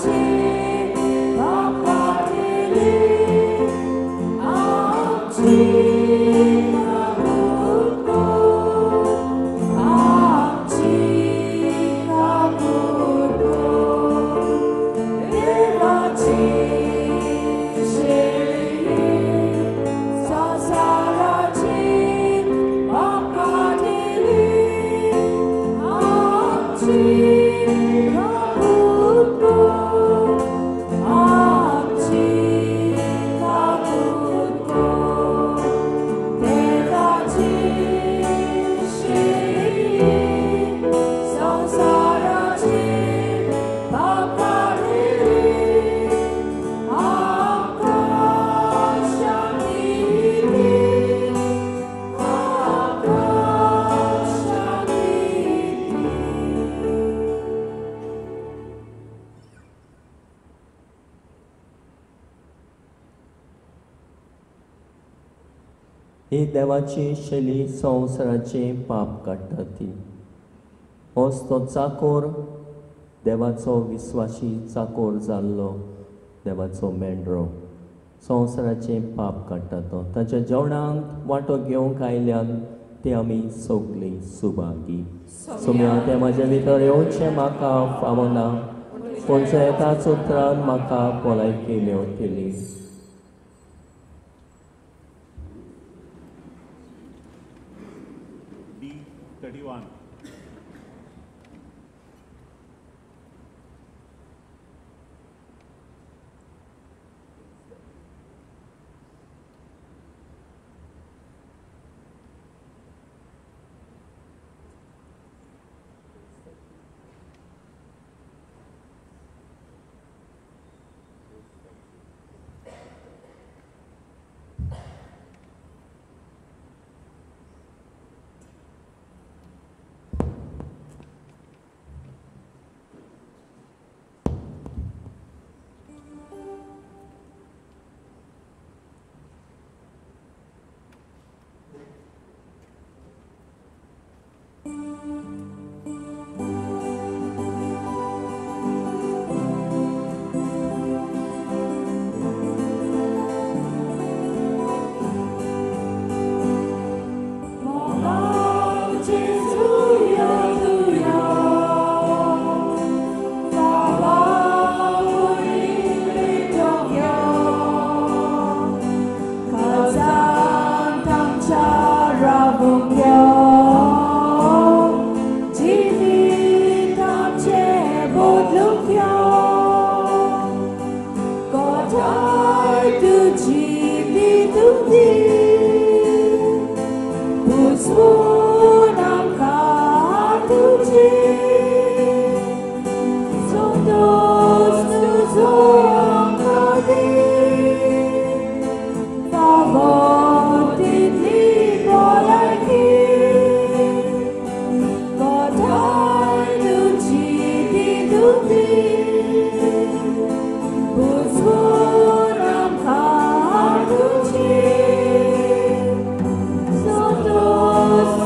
ही देवाची शैली संवसाराचें पाप काडटा ती. होच तो चाकोर, देवाचो विस्वाशी चाकोर जाल्लो देवाचो मेंढरो, संवसाराचें पाप काडटा तो. ताच्या जेवणांत वांटो घेवंक आयल्यान ते आमी सगळीं सुभागी. सोम्या तें म्हाजे भितर येवचें म्हाका फावना, पूण एकाच उतरान म्हाका भलायकी मेवतली. D31. Santos.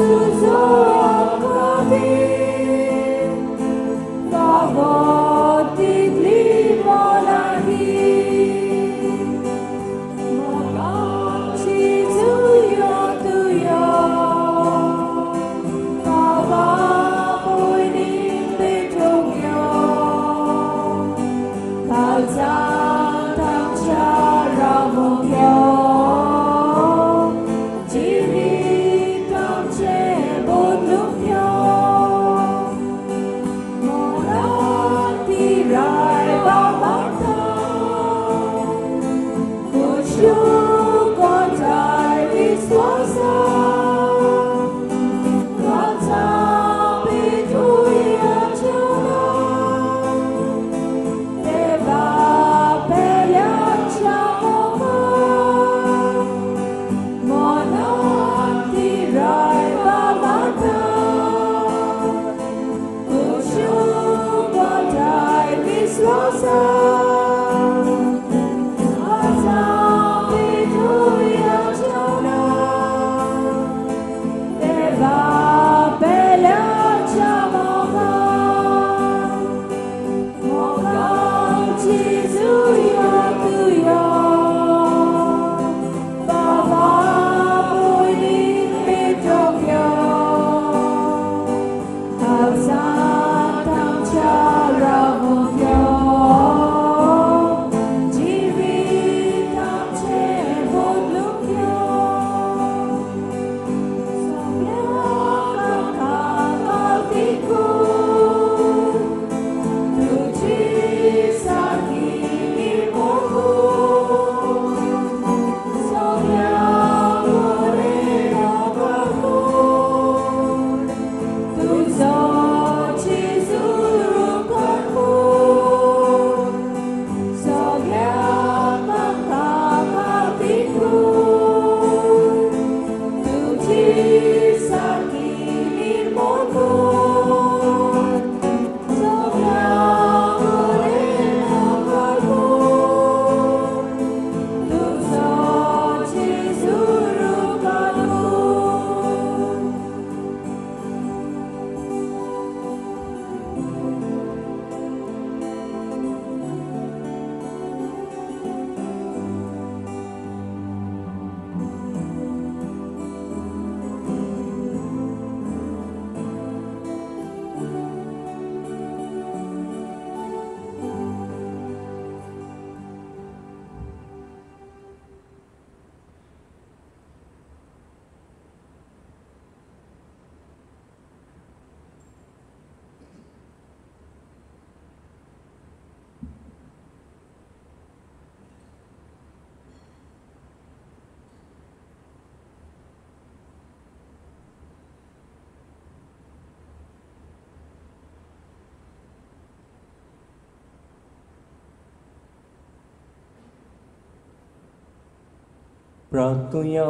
प्रार्थुया.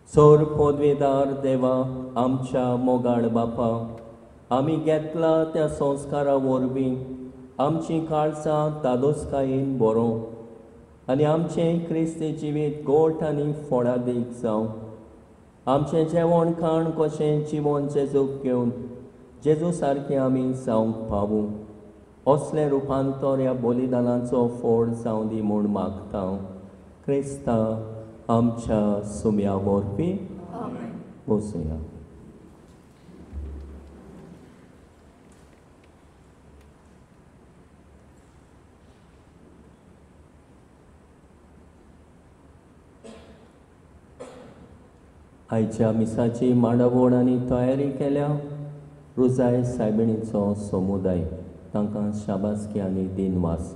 सोर पदवेदार देवा, आमच्या मोगाळ बापा, आमी घेतला त्या संस्कारा वरवीं आमचीं काळजां तादोसकायेन बरोवं आनी आमचें क्रिस्ती जिवीत गोठ आनी फोडादीक जावं. आमचें जेवण खाण कशें जिवन जेजूक घेवन जेजू सारकें आमी जावंक पावूं, असलें रुपांतर ह्या बलिदानाचो फोड जावं दी म्हूण मागता. क्रिस्ता आमच्या सुम्या वरवीं. बसुया. आयच्या मिसाची मांडावळ आनी तयारी केल्या रुजाय सायबिणीचो समुदाय, तांकां शाबासकी आनी दिनवास.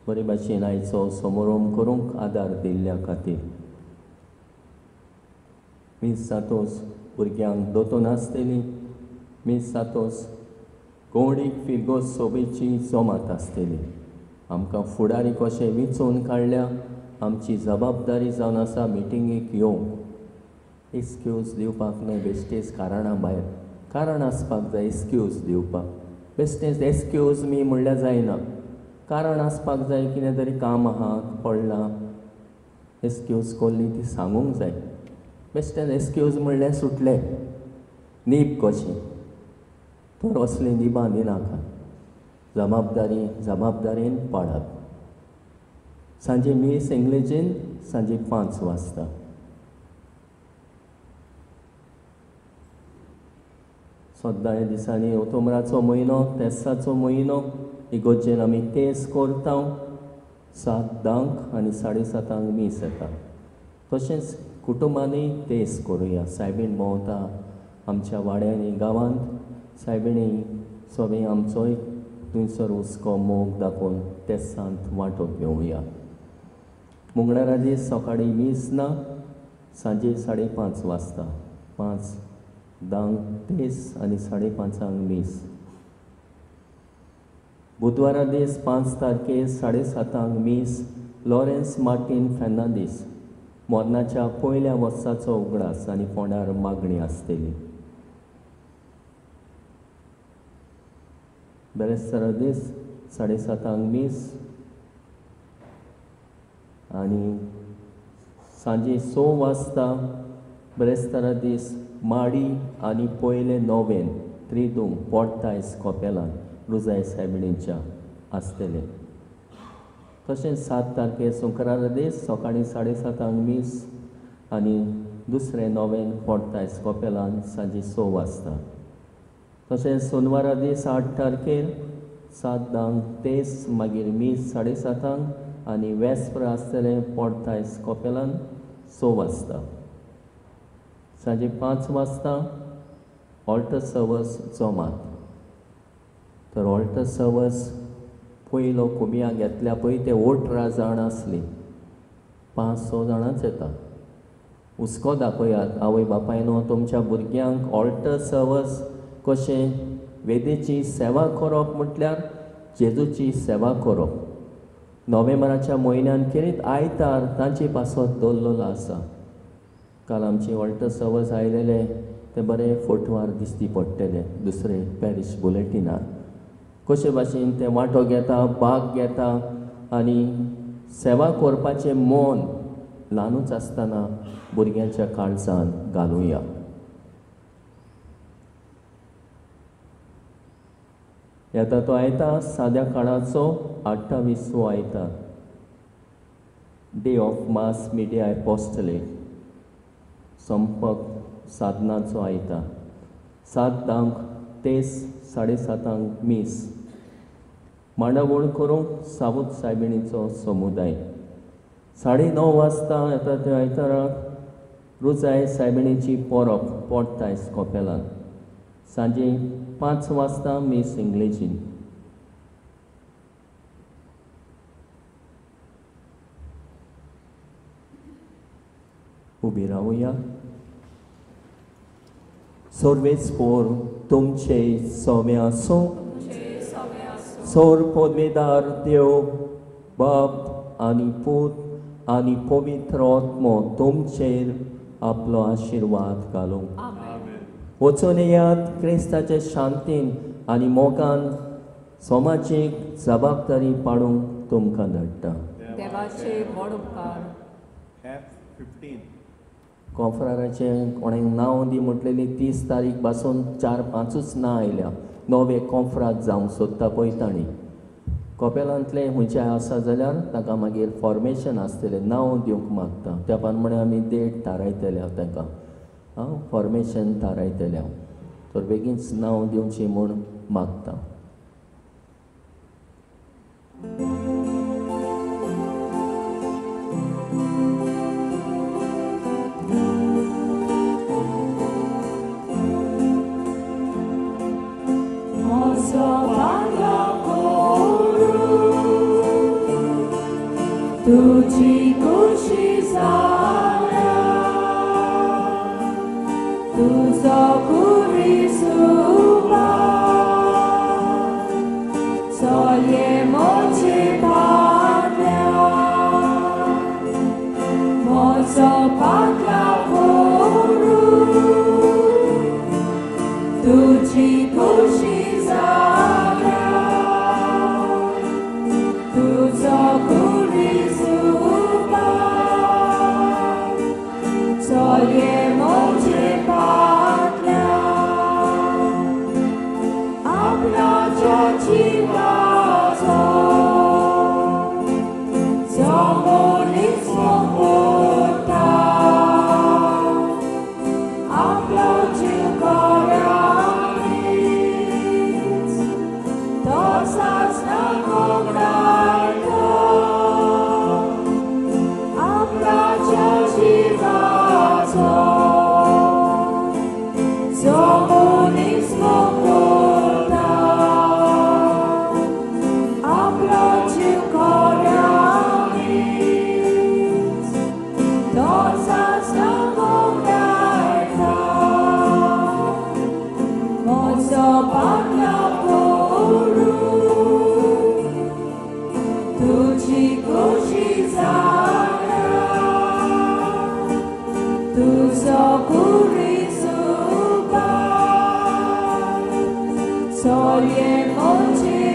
बरे भाशेन आयचो समारोम करूंक आदार दिल्ल्या खातीर. मीस सातोस भुरग्यांक दोतोन आसतली. मीस सातोस गोवडीक फिरगोस सोबेची जमात आसतली. आमकां फुडारी कशें विंचून काडल्या, आमची जबाबदारी जावन आसा मिटिंगेक येवंक. एक्सक्यूज दिवपाक न्हय, बेश्टेच कारणां भायर कारण आसपाक जाय एक्सक्यूज दिवपाक. बेश्टेच एक्सक्यूज मी म्हणल्यार जायना, कारण आसपाक जाय. कितें तरी काम आहा पडलां, एक्सक्यूज कोल्ली ती सांगूंक जाय. बेश्टेच एक्सक्यूज म्हणल्यार सुटले नीब कशी. तर असली निबां दिनाका. जबाबदारी जबाबदारेन पाळात. सांजे मीस इंग्लिजीन सांजे 5 वाजता. सद्दां ह्या दिसांनी ओतोमराचो म्हयनो, तेसाचो म्हयनो, इगोर्जेन आमी तेस करता. 7:10 आनी 7:30 मीस येता. तशेंच कुटुंबांनी तेस करुया. सायबीण भोंवता आमच्या वाड्यांनी गांवांत, सायबिणी सगळीं आमचोय थंयसर हुस्को मोग दाखोवन तेसांत वांटो घेवया. मंगळारा दीस सकाळीं मीस ना, सांजे 5:30 वाजता. 5:10 तेस आनी 5:30 मीस. बुधवारा दीस 5 तारखेर 7:30 मीस लॉरेन्स मार्टीन फेर्नांदीस मरणाच्या पयल्या वर्साचो उगडास आनी फोंडार मागणी आसतली. बेरेस्तारा दीस 7:30 मीस आनी सांजे 6 वाजता बेरेस्तारा दीस माडी आनी पयले नोवेन त्रिदूम पोर्तायस कोपेलान रुजाय सायबिणीच्या आसतले. तशेंच 7 तारखेर शुक्रारा दीस सकाळीं 7:30 मीस आनी दुसरें नोवेन पोर्तायस कोपेलान सांजे 6 वाजता. तशेंच सोनवारा दीस 8 तारखेर 7:10 तेस, मागीर मीस 7:30 आनी वेस्प्र आसतलें पोर्तायस कोपेलान 6 वाजता. सांजे 5 वाजता ऑल्टर सर्वस जमात. तर ऑल्टर सर्वस पयलो कोमिया घेतल्या पळय ते 18 जाण आसली, 5-6 जाणांच येता. हुस्को दाखयात आवय बापायनो तुमच्या भुरग्यांक ऑल्टर सर्वस कशें वेदीची सेवा करप म्हटल्यार जेजूची सेवा करप. नोव्हेंबराच्या म्हयन्यान खेरीत आयतार तांचे पासत दवरलेलो आसा. काल आमची ऑल्टर सर्वस आयलेले ते बरे फोटवार दिसती पडटले दुसरे पॅरीश बुलेटिनार. कशे भाशेन ते वांटो घेता, भाग घेता आनी सेवा करपाचें मन ल्हानूच आसतना भुरग्यांच्या काळजान घालुया. येता तो आयता साद्या काळाचो 28वो आयता, day of mass media apostolate, संपर्क साधनाचो आयता. 7:10 तेस, 7:30 मीस. मांडावळ करूंक सावूत सायबिणीचो समुदाय. 9:30 वाजता येता त्या आयताराक रुजाय सायबिणीची परब पोर्तायस कोपेलान. सांजे 5 वाजता मीस इंग्लिशीन. उबी रावया. सर्वेच पोर तुमचे सौम्य आसूं. सोर पदवेदार देव बाप आनी पूत आनी पवित्र आत्मो तुमचेर आपलो आशिर्वाद घालूं. वचून येयात क्रिस्ताचे शांतीन आनी मोगान समाजीक जबाबदारी पाडूंक तुमकां धाडटा. देवाचे व्हड उपकार. F15. कोंफ्राराचें कोणें नांव दी म्हटलेली 30 तारीख पासून 4-5 नांव आयल्या. नवे कोंफ्राद जावंक सोदता पळय तांणी. कोपेलांतले खंयचे आसा जाल्यार ताका मागीर फॉर्मेशन आसतलें, नांव दिवंक मागता. त्या प्रमाणे आमी डेट थारायतले तांकां, आं फॉर्मेशन थारायतले. तर बेगीनच नांव दिवचें म्हूण मागता. तुझी खुशी जाल्या, तुजो कुरीस उबा, चलये म्हजे पाटल्या, म्हजो पाटला करूं, तुझी खुशी जाल्या, तुजो कुरीस उबा, चलये म्हजे पाटल्या, आपल्याच्या जिवाचो जो मनीस मोगता, आपलो जीव कोऱ्यांनीच तो सासणाक उगडायता, आपल्याच्या जिवाचो जो मनीस मोगता, आपलो जीव कोऱ्यांनीच तो सासणाक उगडायता, म्हजो पाटला करूं, तुजी खुशी जाल्या, तुजो कुरीस उबा, चलये म्हजे